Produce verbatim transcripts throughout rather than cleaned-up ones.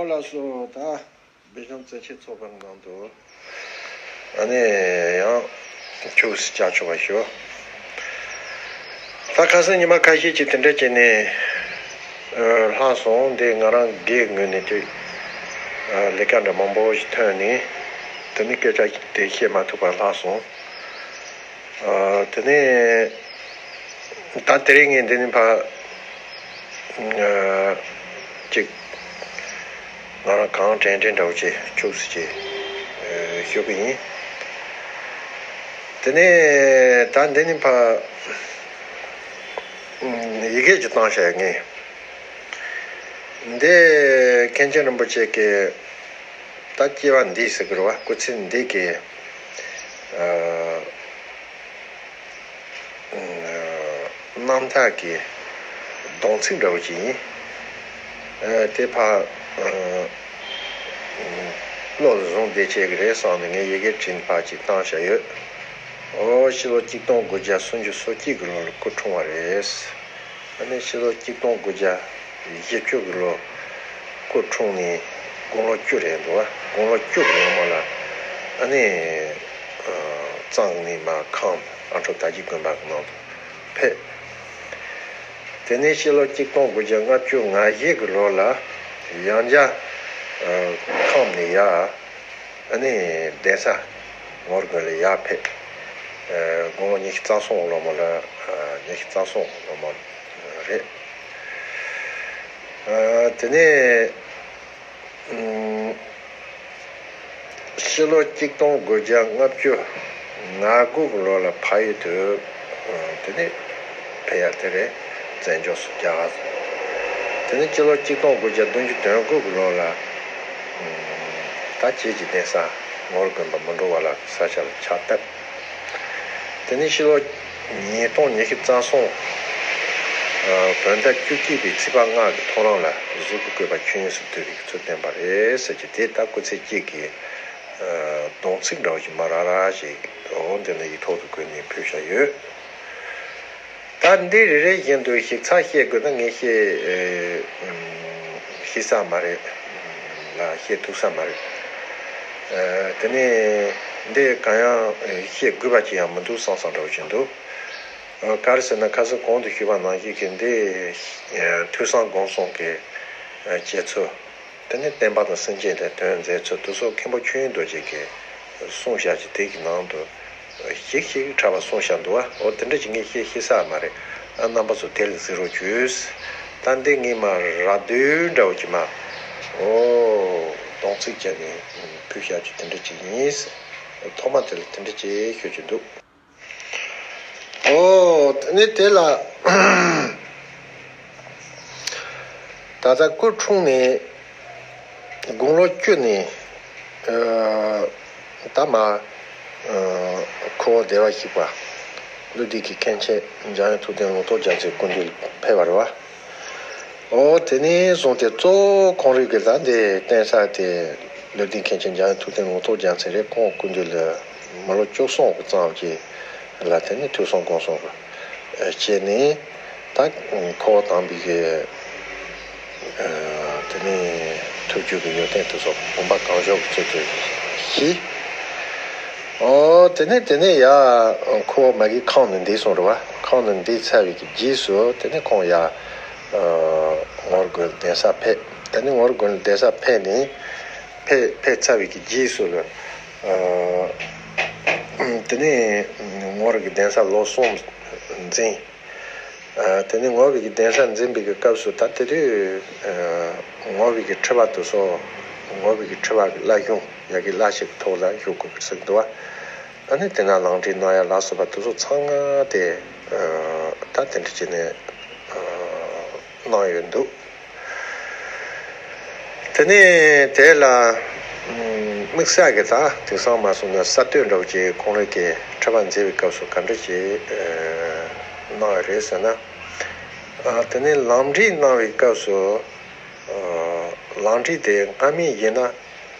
ལགས་སོ། ད་སྦེལ་ཇམ་བཙན་ཤེད་ཚོགས་པའི་ནང་དུ་ཨ་ནི་ཡང་ཁྱུག་ཙམ་བཅར་ཆོག་པ་ཞུ། ད་ཁ་སང་ཉི་མ་ཁ་ཤས་ཅིག་དེ་འདྲ་བྱས་ནས་ལྷག་སོང་། འདི་ང་རང་སྒེར་ངོས་ནས་ཅིག་ལས་ཀ་འདྲ་མང་པོ་ཞིག་ཐོན་ནས་དེ་ནི་སྐད་ཆ་དེ་བཤད་མ་ཐུབ་པར་ལྷག་སོང་། ཨ། དེ་ནས་ད་དེ་རིང་ངས་འདི་ནས་ཕར་ཨ་ཅིག་ང་རང་གང་དྲན་དྲན་འདྲ་བོ་ཅིག་ཁྱུག་ཙམ་ཅིག་ཨ་ཞུ་གི་ཡིན། དེ་ནས་ད་འདི་ནས་ཕར་ཡི་གེ་ཅིག་བཏང་བཞག་ཡོད། ངས་འདི་མཁན་ཆེན་རིན་པོ་ཆེ་གི་ད་སྐྱེ་བ་འདི་ཟེར་གི་རེད་བ། སྐུ་ཚེ་འདི་གི་ཨ་རྣམ་ཐར་གྱི་སྡོམ་ཚིག་འདྲ་བོ་ཅིག་ཡིན། ཨ། དེ་ཕར་ཨ་བློ་ལ་བཟུང་བསྡད་བྱས་ཀྱི་རེད་བསམ་ནས་ངས་ཡི་གེ་བྲིས་ནས་ཕར་ཅིག་བཏང་བཞག་ཡོད། ཨོ། ཕྱི་ལོ་གཅིག་སྟོང་དགུ་བརྒྱ་སུམ་ཅུ་སོ་གཅིག་གི་ལོ་ལ་སྐུ་འཁྲུངས་པ་རེད། ཨ་ནི་ཕྱི་ལོ་གཅིག་སྟོང་དགུ་བརྒྱ་བཞི་བཅུ་གི་ལོ་སྐུ་འཁྲུངས་ནས་དགུང་ལོ་བཅུ་རེད་འདུག་བ། དགུང་ལོ་བཅུ་གི་ལོ་མ་ལ་ཨ་ནི་གཙང་ནས་མར་ཁམས་ཨ་འབྲུག་དར་རྒྱས་དགོན་པ་གི་ནང་དུ་ཕེབས། དེ་ནས་ཕྱི་ལོ་གཅིག་སྟོང་དགུ་བརྒྱ་ལྔ་བཅུ་ང་བཞི་གི་ལོ་ལ་ཡང་བསྐྱར་ཁམས་ནས་ཡར་ཨ་ནི་གདན་ས་ངོར་དགོན་ལ་ཡར་ཕེབས། ཨ། དགུང་ལོ་ཉི་ཤུ་རྩ་གསུམ་ལོ་མ་ལ། ཨ། ཉི་ཤུ་རྩ་གསུམ་ལོ་མ་རེད། ཨ། དེ་ནས་ཨམ་ཕྱི་ལོ་གཅིག་སྟོང་དགུ་བརྒྱ་ལྔ་བཅུ་ང་དགུ་གི་ལོ་ལ་ཕ་ཡུལ་དུ། ཨ། དེ་ནས་ཕེབས་ཡ་དེ་རེད། བཙན་བྱོལ་སུ་རྒྱ་གར་སུ། དེ་ནས་སྤྱི་ལོ་གཅིག་སྟོང་དགུ་བརྒྱ་བདུན་ཅུ་དོན་དགུ་གི་ལོ་ལ་ད་རྗེས་ཀྱི་གདན་ས་ངོར་དགོན་པ་མི་འགྲོ་བ་ལ་ས་ཆ་ལ་ཕྱག་བཏབ། དེ་ནས་ཕྱི་ལོ་ཉིས་སྟོང་ཉི་ཤུ་རྩ་གསུམ་བོད་ཟླ་བཅུ་གཅིག་པའི་ཚེས་པ་ལྔ་གི་ཐོ་རངས་ལ་གཟུགས་ཀྱི་བཀོད་པ་ཆོས་དབྱིངས་སུ་བསྡུས་པའི་ཚུལ་བསྟན་པ་རེད་ཟེར་གྱི་དེ་ད་སྐུ་ཚེ་གཅིག་གི་སྡོམ་ཚིག་འདྲ་བོ་ཞིག་མར་རག་རག་ཞིག་འོ་འདི་ནས་ཡིག་ཐོག་ཏུ་བཀོད་ནས་ཕུལ་བཞག་ཡོད། ད་འདི་རེ་རེ་བཞིན་དུ་ཞིབ་ཚགས་བཤད་དགོས་ན་ངས་བཤད་ཨེ་ཤེས་ས་མ་རེད། ལ་བཤད་ཐུབ་ས་མ་རེད། ཨ། དེ་ནས་འདི་གང་ཡང་བཤད་དགོས་པ་ཅི་ཡང་མི་འདུག་བསམ་བསམ་འདྲ་བོ་ཞིག་འདུག། ཨ། ག་རེ་ཟེར་ན་ཁ་སང་གོང་དུ་ཞུས་པ་ནང་བཞིན་གྱི་འདི་ཨ་ཐོས་བསམ་སྒོམ་གསུམ་གྱི་ཨ་འབྱེད་ཚུལ། དེ་ནས་བསྟན་པ་དང་སེམས་ཅན་ལ་དོན་མཛད་ཚུལ་དེ་ཚོ་མཁན་པོ་ཆོས་དབྱིངས་རྡོ་རྗེ་གིས་གསུངས་བཞག་ཅིང་དེ་གི་ནང་དུ་ཞིབ་ཞིབ་ཕྲ་བ་གསུངས་བཞག་འདུག་བ། འོ་དེ་འདྲ་ཅིག་ངས་བཤད་ཤེས་ས་མ་རེད། ཨ། རྣམ་པ་ཚོ་དེ་ལ་གཟིགས་རོགས་བྱོས། ད་འདི་ངས་མར་རགས་བསྡུས་འདྲ་བོ་ཅིག་མར་འོ་སྡོམ་ཚིག་བྱས་ནས་ཕུལ་བཞག་རྒྱུ་དེ་འདྲ་ཅིག་ཡིན། ཐོག་མ་དེ་ལ་དེ་འདྲ་ཅིག་ཤོད་ཀྱི་འདུག། ཨོ། དེ་ནས་དེ་ལ་ད་ལྟ་སྐུ་འཁྲུངས་ནས་དགུང་ལོ་བཅུ་ནས་ཨ་ད་མ་ཨ་ཁོ་བོ་བདེ་བར་གཤེགས་པ་ཀླུ་སྡེ་གི་མཁན་ཆེན་འཇམ་དབྱངས་ཐུབ་བསྟན་ལུང་རྟོགས་རྒྱལ་མཚན་སྐུ་མདུན་ལ་ཕེབས་པ་རེད་བ། ཨོ། དེ་ནས་བཟུང་སྟེ་གཙོ་བོ་ཁོང་རང་གིས་ད་འདི་བསྟན་ས་དེ་ཀླུ་སྡེ་མཁན་ཆེན་འཇམ་དབྱངས་ཐུབ་བསྟན་ལུང་རྟོགས་རྒྱལ་མཚན་རེད། ཁོང་སྐུ་མདུན་ལ་མི་ལོ་བཅུ་གསུམ་གྱི་ཙམ་གྱི་ལ་དེ་ནས་ཐོས་བསམ་སྒོམ་གསུམ་གྱི་བྱས་ནས་ད་འཁོར་བ་དམ་པའི་གི་དེ་ནས་ཐུགས་རྒྱུད་ཀྱི་ཡོན་ཏན་དེ་ཚོ་བུམ་པ་གང་བྱོའི་ཚུལ་དུ་ཞི། ཨོ། དེ་ནས་དེ་ནས་ཡ་འཁོར་བ་མ་གི་ཁམས་ནས་འདས་སོང་རེད་བ། ཁམས་ནས་འདས་ཚར་བའི་གི་རྗེས་སུ་དེ་ནས་ཁོང་ཡ། ཨ། ངོར་དགོན་གདན་ས་ཕེབས། དེ་ནས་ངོར་དགོན་གདན་ས་ཕེབས་ནས་ཕེབས་ཕེབས་ཚར་བའི་གི་རྗེས་སུ་ལ། ཨ། དེ་ནས་ངོར་གི་གདན་ས་ལོ་གསུམ་འཛིན། ཨ། དེ་ནས་ངོར་གི་གདན་ས་འཛིན་པའི་གི་སྐབས་སུ་ད་དེ་དུས་ཨ་ངོར་བའི་གི་ཁྲི་པ་དེ་ཚོ་ངོར་བའི་གི་ཁྲི་པ་གི་བླ་གཞུང་ཡ་གི་བླ་ཞིག་གི་ཐོག་ལ་བཞུགས་དགོས་ཀྱི་ཟེར་འདུག་བ། ཨ་ནི་དེ་ན་ལམ་འབྲས་གནང་ཡ་ལ་སོགས་པ་དེ་ཚོ་ཚང་མ་དེ་ཨ་ད་དེ་འདྲ་བྱས་ནས་ཨ་གནང་ཡོད་འདུག། དེ་ནས་དེ་ལ་ཨ་དམིགས་བསལ་གྱི་ད་དེང་སང་མ་སོང་ན་གསར་གཏོད་འདྲ་བོ་ཅིག་ཁོང་རང་གི་ཁྲི་པ་མཛད་པའི་སྐབས་སུ་ག་འདྲ་ཞིག་ཨ་གནང་ཡོད་རེད་ཟེར་ན། ཨ་དེ་ནས་ལམ་འབྲས་གནང་བའི་སྐབས་སུ་ཨ་ལམ་འབྲས་དེ་སྔ་མ་ཡིན་ན།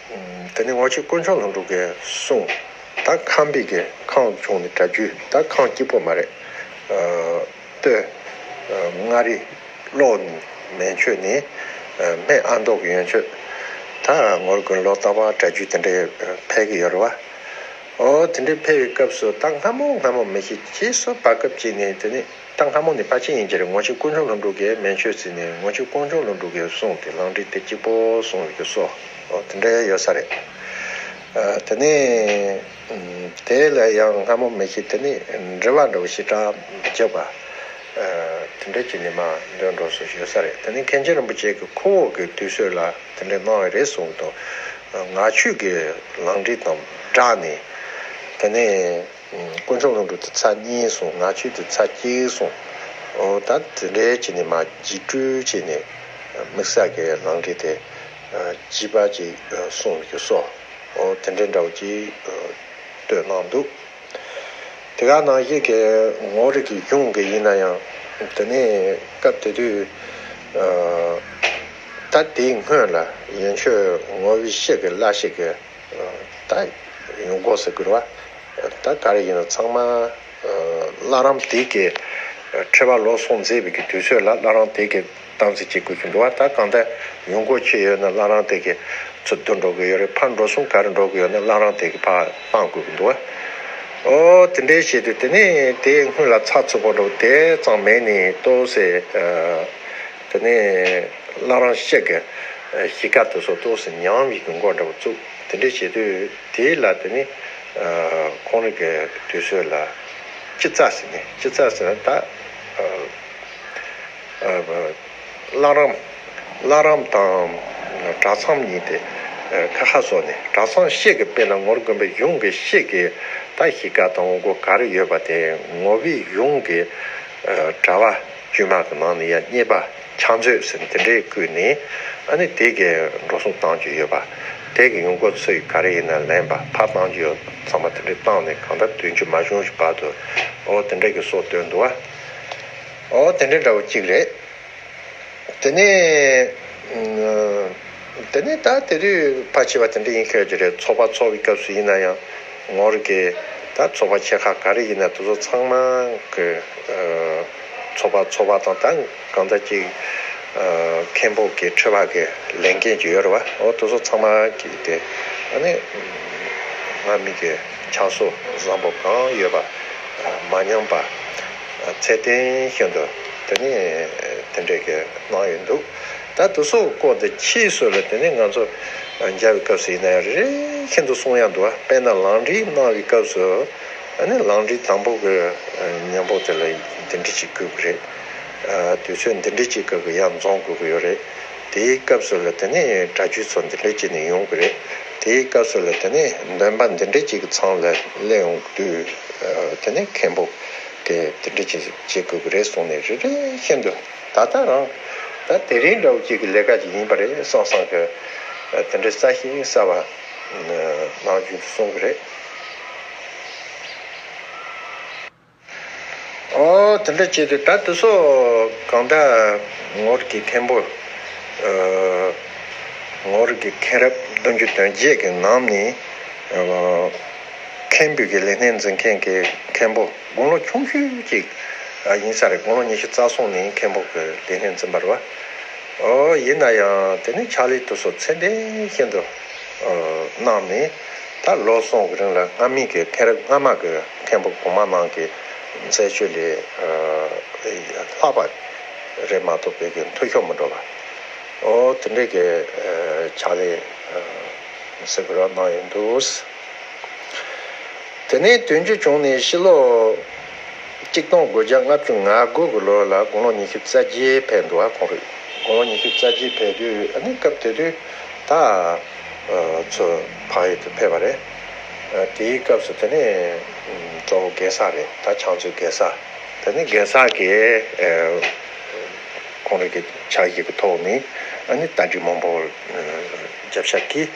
དེ་ནས་ངོ་ཆེ་དཀོན་མཆོག་ལྷུན་གྲུབ་ཀྱིས་གསུངས། ད་ཁམས་པའི་གི་ཁམས་ཆུང་ནས་གྲྭ་རྒྱུན། ད་ཁམས་སྐྱིད་པོ་མ་རེད། ཨ་སྟོད་ཨ་མངའ་རིས། གློ་མན་ཆོད་ནས་ཨ་སྨད་ཨ་མདོ་གི་ཡན་ཆོད། ད་ངོར་གི་ལོ་རྟག་པར་གྲྭ་རྒྱུན་དེ་འདྲའི་ཕེབས་ཀྱི་ཡོད་རེད་བ། ཨོ་དེ་འདྲའི་ཕེབས་པའི་སྐབས་སུ་ད་སྔ་མོ་སྔ་མོ་མི་ཤེས། ཁྱེད་ཚོ་བར་སྐབས་ཅིག་ནས་དེ་ནི་ད་སྔ་མོ་ནས་ཕལ་ཆེར་ཡིན་གྱི་རེད། ངོ་ཆེ་དཀོན་མཆོག་ལྷུན་གྲུབ་ཀྱིས་མན་ཆད་ཟེར་ནས་ངོ་ཆེ་དཀོན་མཆོག་ལྷུན་གྲུབ་ཀྱིས་གསུངས་ཏེ་ལང་ཀྲི་དེ་གཅིག་པོ་གསུངས་ཡོད་ཀྱི་སོ། ཨོ་དེ་འདྲ་ཡོད་ས་རེད། ཨ་དེ་ནས་ཨམ་དེ་ལ་ཡང་སྔ་མོ་མི་ཤེས། དེ་ནི་འགྲེལ་པ་འདྲ་བོ་ཞེ་དྲག་བརྒྱབ་པ། ཨ་དེ་འདྲ་བྱས་ནས་མར་འདོན་འགྲོ་སོང་ཡོད་ས་རེད། དེ་ནི་མཁན་ཆེན་རིན་པོ་ཆེ་གི་ཁོ་བོ་གི་དུས་ཚོད་ལ་དེ་འདྲ་གནང་བ་རེད་གསུངས་འདུག། ང་ཆོས་ཀྱི་ལང་ཀྲི་དང་སྦྲགས་ནས་དེ་ནས་དཀོན་མཆོག་ལྷུན་གྲུབ་དེ་ཚར་གཉིས་སོང་། ང་ཆོས་དེ་ཚར་གཅིག་སོང་། ཨོ་ད་དེ་འདྲའི་བྱས་ནས་མར་འཇིགས་སྐུལ་བྱས་ནས་དམིགས་བསལ་གྱི་ལང་ཀྲི་དེ་བྱིས་པ་ཅིག་གསུངས་ཡོད་སོ། ཨོ་དེ་འདྲའི་འདྲ་བོ་ཅིག་སྟོན་གནང་འདུག། དེ་ག་ནང་བཞིན་གྱི་ངོ་རིགས་ཀྱི་གཞུང་གི་ཡིན་ན་ཡང་དེ་ནས་སྐབས་དེ་དུས་ད་དེའི་སྔོན་ལ་ཡན་ཆོད་ངོ་བོའི་གཤིས་ཀྱི་བླ་གཤིས་ཀྱི་ད་ཡོང་སྒོ་ཟེར་དགོས་རེད་བ། ད་ག་རེ་ཡིན་ན་ཚང་མ་བླ་རམས་དེ་གི་ཁྲི་པ་ལོ་སོང་མཛད་པའི་གི་དུས་ཚོད་ལ་བླ་རམས་དེ་གི་གཏམ་ཚིག་ཅིག་དགོས་ཀྱི་འདུག་བ། ད་གང་ལྟར་ཡོང་སྒོ་ཆེ་ཡོད་ན་བླ་རམས་དེ་གི་ཚུར་བསྡུ་འགྲོ་གི་ཡོད་རེད། ཕར་འགྲོ་སོང་ག་རེ་འགྲོ་གི་ཡོད་ན་བླ་རམས་དེ་གི་ཕར་བཏང་དགོས་ཀྱི་འདུག་བ། ཨོ་དེ་འདྲའི་བྱས་དུས་དེ་ནས་དེ་སྔོན་ལ་ཚགས་ཚུད་པོ་འགྲོ་དེ་ཙང་མེད་ནས་ཏོག་ཙེ་དེ་ནས་བླ་རམས་གཤིས་ཀྱི་གཤིས་ཀ་དེ་ཚོ་ཏོག་ཙེ་ཉམས་ཡིན་གྱི་མགོ་འདྲ་བོ་བཙུགས། དེ་འདྲའི་བྱས་དུས་དེ་ལ་དེ་ནས་ཁོང་རང་གི་དུས་ཚོད་ལ་སྤྱི་རྩ་ཟེར་ནས་སྤྱི་རྩ་ཟེར་ན་ད། བླ་རམས་བླ་རམས་དང་གྲྭ་ཚང་གཉིས་དེ་ཁ་ཁ་བཟོ་ནས་གྲྭ་ཚང་གཤིས་ཀྱི་དཔེར་ན་ངོར་དགོན་པའི་གཞུང་གི་གཤིས་ཀྱི་ད་གཤིས་ཀ་དང་འོང་སྒོ་ག་རེ་ཡོད་པ་དེ་ངོ་བོའི་གཞུང་གི་གྲྭ་པ་དཀྱུས་མ་གི་ནང་ནས་ཡང་གཉེར་པ་ཕྱག་མཛོད་ཟེར་ནས་དེ་འདྲའི་བསྐོས་ནས་ཨ་ནི་དེ་གའི་འགྲོ་སོང་གཏང་རྒྱུ་ཡོད་པ། དེ་གི་ཡོང་སྒོ་ཚུར་ག་རེ་ཡིན་ན་ལེན་པ་ཕར་གཏང་རྒྱུ་ཡོད་ཚང་མ་དེ་འདྲའི་བཏང་ནས་གང་ལྟར་བདུན་ཅུ་མ་བྱོན་ཞིག་བར་དུ་ཨོ་དེ་འདྲ་གི་སྲོལ་བཏོན་འདུག་བ། ཨོ་དེ་འདྲའི་འདྲ་བོ་གཅིག་རེད། དེ་ནས་དེ་ནས་ད་དེ་དུས་ཕལ་ཆེ་བ་དེ་འདྲ་ཡིན་ཤོད་ཀྱི་རེད། ཚོགས་པ་ཚོགས་པའི་སྐབས་སུ་ཡིན་ན་ཡང་ངོར་གི་ད་ཚོགས་པ་ཆེ་ཁག་ག་རེ་ཡིན་ན་དེ་ཚོ་ཚང་མ་གི་ཚོགས་པ་ཚོགས་པ་དང་ད་གང་ལྟར་ཅིག་མཁན་པོ་གི་ཁྲི་པ་གི་ལས་འགན་ཅིག་ཡོད་རེད་བ། ཨོ་དེ་ཚོ་ཚང་མ་གི་དེ་ཨ་ནི་སྔ་མི་གི་ཕྱག་སྲོལ་བཟང་པོ་གང་ཡོད་པ་མ་ཉམས་པ་ཚད་ལྡན་ཤིན་ཏུ་དེ་ནི་དེ་འདྲས་ཀྱི་གནང་ཡོད་འདུག། ད་དེ་ཚོ་སྐོར་དེ་ཕྱིས་སུ་ལ་དེ་ནི་ང་ཚོ་མཇལ་བའི་སྐབས་སུ་ཡིན་ན་ཡང་རེ་རེ་བཞིན་དུ་གསུང་ཡག་འདུག་བ། དཔེར་ན་ལང་ཀྲི་གནང་བའི་སྐབས་སུ་ཨ་ནི་ལང་ཀྲི་དང་པོ་གི་མཉམ་པོ་དེ་ལ་འདི་འདྲ་ཅིག་དགོས་ཀྱི་རེད། དུས་ཚོད་འདི་འདྲ་ཅིག་སྐབས་ཀྱི་ཡར་འཛོམས་དགོས་ཀྱི་ཡོད་རེད། དེའི་སྐབས་སུ་ལ་དེ་ནས་གྲྭ་རྒྱུན་ཚོ་འདི་འདྲ་བྱས་ནས་ཡོང་གི་རེད། དེའི་སྐབས་སུ་ལ་དེ་ནས་འདོན་པ་འདི་འདྲ་ཅིག་གི་ཚང་ལ་སླེབས་ཡོང་དུས་དེ་ནས་མཁན་པོ་གིས་དེ་འདྲ་ཅིག་བྱེད་དགོས་ཀྱི་རེད་གསུངས་ནས་རེ་རེ་བཞིན་དུ་ད་ལྟ་རང་ད་དེ་རིང་འདྲ་བོ་ཅིག་གི་ལས་ཀ་ཅིག་ཡིན་པ་རེད་བསམ་བསམ་གི་དེ་འདྲ་གསལ་ཞིང་གསལ་བ་ནང་བཞིན་དུ་གསུང་གི་རེད། ཨོ་དེ་འདྲ་བྱས་ཏེ་ད་དེ་ཚོ་གང་ལྟར་ངོར་གྱི་མཁན་པོ་ཨ་ངོར་གྱི་མཁན་རབས་བདུན་ཅུ་དོན་བརྒྱད་ཀྱི་ནང་ནས་ཨ་མཁན་པོའི་གི་ལས་སྣེ་འཛིན་མཁན་གྱི་མཁན་པོ་དགུང་ལོ་ཆུང་ཤོས་ཅིག་ཨ་ཡིན་ས་རེད། དགུང་ལོ་ཉི་ཤུ་རྩ་གསུམ་ནས་མཁན་པོ་གི་ལས་སྣེ་འཛིན་པ་རེད་བ། ཨོ་ཡིན་ན་ཡང་དེ་ནས་ཕྱག་ལས་དེ་ཚོ་ཚད་ལྡན་ཤིན་ཏུ་གནང་ནས་ད་ལོ་གསུམ་གི་རིང་ལ་སྔ་མའི་གི་མཁན་རབས་སྔ་མ་གི་མཁན་པོ་གོང་མ་རྣམས་ཀྱི་མཛད་སྤྱོད་ལས་ལྷག་པ་རེད་མ་གཏོགས་བོད་ཀྱི་འཐུས་ཤོར་མི་འགྲོ་བ། ཨོ་དེ་འདྲའི་གི་ཕྱག་ལས་ཟེར་དགོས་ར་གནང་ཡོད་འདུག། དེ་ནས་དོན་རྒྱུ་བྱུང་ནས་ཕྱི་ལོ་གཅིག་སྟོང་དགུ་བརྒྱ་ལྔ་བཅུ་ང་དགུ་གི་ལོ་ལ་དགུང་ལོ་ཉི་ཤུ་རྩ་བརྒྱད་ཕེབས་འདུག་བ། ཁོང་རེད། དགུང་ལོ་ཉི་ཤུ་རྩ་བརྒྱད་ཕེབས་དུས་ཨ་ནི་སྐབས་དེ་དུས་ད་ཚོ་ཕ་ཡུལ་དུ་ཕེབས་པ་རེད། དེའི་སྐབས་སུ་དེ་ནས་གཙོ་བོ་རྒན་བསགས་རེད། ད་ཕྱག་མཛོད་རྒན་བསགས། དེ་ནས་རྒན་བསགས་ཀྱིས་ཁོང་རང་གི་ཕྱག་བཞེས་ཀྱི་ཐོག་ནས་ཨ་ནི་རྟ་དྲེལ་མང་པོ་རྒྱབ་ཤ་ཁྱེར།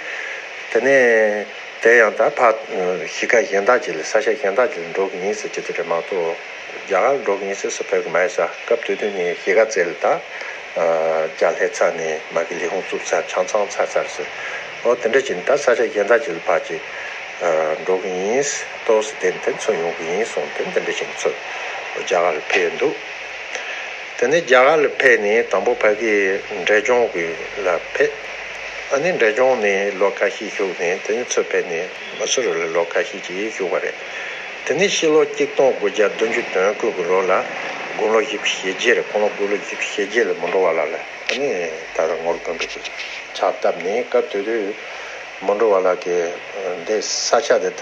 དེ་ནས་དེ་ཡང་ད་ཕ་གཞིས་ཀ་གཞན་དག་ཅིག་ལ་ས་ཆ་གཞན་དག་ཅིག་ལ་འགྲོ་གི་ཡིན་ཟེར་གྱི་དེ་འདྲ་མ་གཏོགས་རྒྱ་གར་ལ་འགྲོ་གི་ཡིན་ཟེར་སུ་ཕེབས་གི་མ་རེད་ས། སྐབས་དེ་དུས་ནས་གཞིས་ཀ་རྩེ་ལ་ད་རྒྱ་ལྷས་ཚར་ནས་མ་གི་ལས་ཁུངས་བཙུགས་ཚར། ཆང་ཚང་ཚར་ཚར་ཟེར། ཨོ་དེ་འདྲ་བྱས་ནས་ད་ས་ཆ་གཞན་དག་ཅིག་ལ་ཕར་ཅིག་འགྲོ་གི་ཡིན་ཏོག་ཟེར། དེ་ནས་དེ་ཚུར་ཡོང་གི་ཡིན་གསུངས། དེ་འདི་འདྲ་བྱས་ནས་ཚུར་རྒྱ་གར་ལ་ཕེབས་འདུག། དེ་ནས་རྒྱ་གར་ལ་ཕེབས་ནས་དང་པོ་ཕ་གི་འབྲས་ལྗོངས་ཀྱི་ལ་ཕེབས། ཨ་ནི་འབྲས་ལྗོངས་ནས་ལོ་ཁ་ཤས་བཞུགས་ནས། དེ་ནས་ཚུར་ཕེབས་ནས་མ་སུ་རི་ལ་ལོ་ཁ་ཤས་ཅིག་བཞུགས་པ་རེད། དེ་ནས་ཕྱི་ལོ་གཅིག་སྟོང་དགུ་བརྒྱ་བདུན་ཅུ་དོན་དགུ་གི་ལོ་ལ་དགུང་ལོ་བཞི་བཅུ་ཞེ་བརྒྱད་རེད། དགུང་ལོ་དགུང་ལོ་བཞི་བཅུ་ཞེ་བརྒྱད་ལ་མི་འགྲོ་བ་ལ་ལ་ཨ་ནི་ད་ལྟ་ངོར་དགོན་པའི་གི་ཕྱག་བཏབ་ནས། སྐབས་དེ་དུས་མི་འགྲོ་བ་ལ་གི་འདི་ས་ཆ་དེ་ད་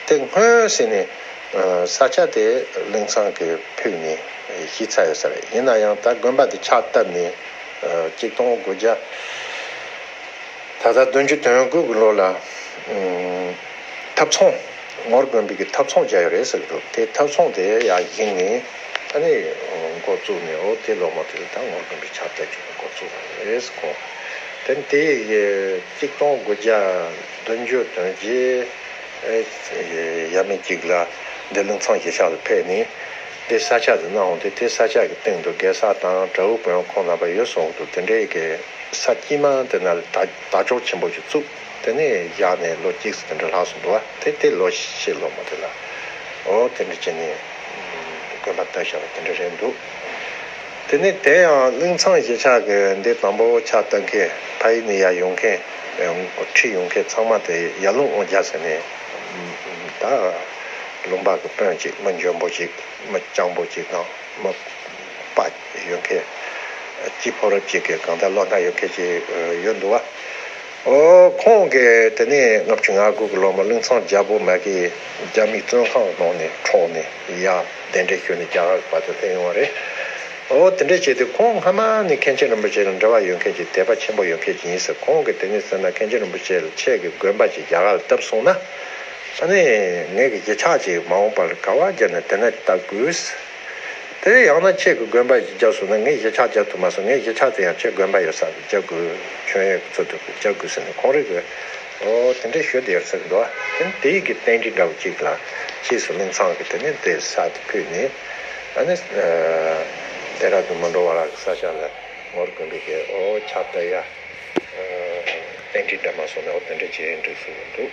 དེ་སྔོན་ཟེར་ནས་ས་ཆ་དེ་གླིང་ཚང་གིས་ཕུལ་ནས་གཞི་ཚར་ཡོད་ས་རེད། ཡིན་ན་ཡང་ད་དགོན་པ་དེ་ཕྱག་བཏབ་ནས། ཨ། གཅིག་སྟོང་དགུ་བརྒྱ། ད་ལྟ་བདུན་ཅུ་དོན་དགུ་གི་ལོ་ལ། ཨུམ། ཐབ་ཚང་། ངོར་དགོན་པའི་གི་ཐབ་ཚང་བརྒྱབ་ཡོད་རེད་ཟེར་གི་འདུག་དེ་ཐབ་ཚང་དེ་ཡར་བཞེངས་ནས། ཨ་ནི་འགོ་བཙུགས་ནས། འོ་དེ་ལོ་མ་དེ་ལ་ད་ངོར་དགོན་པའི་ཕྱག་བཏབ་ཅིག་འགོ་བཙུགས་པ་རེད་ཁོང་། དེ་དེ་གཅིག་སྟོང་དགུ་བརྒྱ་བདུན་ཅུ་དོན་བརྒྱད། ཨེ། ཡ་མེད་ཅིག་ལ་འདི་གླིང་ཚང་གཞིས་ཆགས་ལ་ཕེབས་ནས། འདི་ས་ཆ་དེ་གནང་འོང་དུས། དེ་ས་ཆ་གི་སྟེང་དུ་རྒྱལ་ས་དང་གྲྭ་བོ་དཔོན་ཁོང་རྣམ་པ་ཡོད་སོང་འདུག་དེ་འདྲའི་གི་ས་དཀྱིལ་མ་དེ་ན་ལ་དར་དར་ལྕོག་ཆེན་པོ་ཞིག་བཙུགས། དེ་ནས་བཞག་ནས་ལོ་གཅིག་ཙམ་དེ་འདྲ་ལྷག་སོང་འདུག་བ། དེ་དེ་ལོ་ཕྱི་ལོ་མ་དེ་ལ། འོ་དེ་འདྲ་བྱས་ནས་དགོན་པ་བཏབ་བཞག་པ་དེ་འདྲ་རེད་འདུག་དེ་ནས་དེ་ཡང་གླིང་ཚང་གཞིས་ཆགས་ཀྱི་འདི་དང་པོ་ཕྱག་བཏབ་མཁན། ཕ་ཡུལ་ནས་ཡར་ཡོང་མཁན། ཁྲིད་ཡོང་མཁན་ཚང་མ་དེ་ཡར་ཀླུང་དབང་རྒྱལ་ཟེར་ནས། ད་ལུང་པ་གི་དཔོན་ཅིག་མི་འཇོན་པོ་ཅིག་མི་སྤྱང་པོ་ཅིག་དང་། མི་དཔའ་ཡོད་མཁན། སྐྱིད་ཕོ་རབ་ཅིག་གི་གང་ལྟར་བློ་སྣ་ཡོད་མཁན་ཅིག་ཡོད་འདུག་བ། ཨོ། ཁོང་གིས་དེ་ནས་ལྔ་བཅུ་ང་དགུ་གི་ལོ་མ་གླིང་ཚང་རྒྱལ་པོ་མ་གི་རྒྱ་མིའི་བཙོན་ཁང་ནང་ནས་འཕྲོག་ནས་ཡར་གདན་འདྲེན་ཞུས་ནས་རྒྱ་གར་བར་དུ་ཕེབས་ཡོང་བ་རེད། ཨོ། དེ་འདྲ་བྱས་ཏེ་ཁོང་སྔ་མ་ནས་མཁན་ཆེན་རིན་པོ་ཆེ་ལ་འབྲེལ་བ་ཡོད་མཁན་གྱི་དད་པ་ཆེན་པོ་ཡོད་མཁན་ཅིག་ཡིན་ཟེར། ཁོང་གིས་དེ་ནས་ཟེར་ན། མཁན་ཆེན་རིན་པོ་ཆེ་ལ་ཁྱེད་ཀྱིས་དགོན་པ་ཅིག་རྒྱ་གར་ལ་བཏབ་སོང་ན། ཨ་ནི་ངེད་ཀྱི་གཞིས་ཆགས་ཅིག་མ་འོངས་པ་ལ་ག་བ་རྒྱབ་ན་དེ་ན་བཏབ་དགོས། དེ་ཡང་ན་ཁྱེད་ཀྱི་དགོན་པ་ཞིག་བརྒྱབ་སོང་ན། ངའི་གཞིས་ཆགས་བརྒྱབ་ཐུབ་མ་སོང་། ངའི་གཞིས་ཆགས་དེ་ཡང་ཁྱེད་དགོན་པ་ཡོད་ས་རུ་བརྒྱབ་དགོས། མཆོད་ཡོན་གྱི་ཚུལ་དུ་བརྒྱབ་དགོས་ཟེར་ནས་ཁོང་རང་གིས། ཨོ། དེ་འདྲ་ཞུས་བསྡད་ཡོད་ཟེར་གྱི་འདུག་དེ་ནས་དེའི་གི་རྟེན་འབྲེལ་འདྲ་བོ་ཅིག་ལ་ཕྱིས་སུ་གླིང་ཚང་གིས་དེ་ནས་དེ་ས་དེ་ཕུལ་ནས། ཨ་ནི་དེ་ར་དུ་མི་འགྲོ་བ་ར་གི་ས་ཆ་ལ་ངོར་དགོན་པའི་གི། ཨོ། ཕྱག་བཏབ་ཡ། རྟེན་འབྲེལ་འདྲ་མ་སོང་ནས། ཨོ། དེ་འདྲ་བྱས་འགྲིག་སོང་འདུག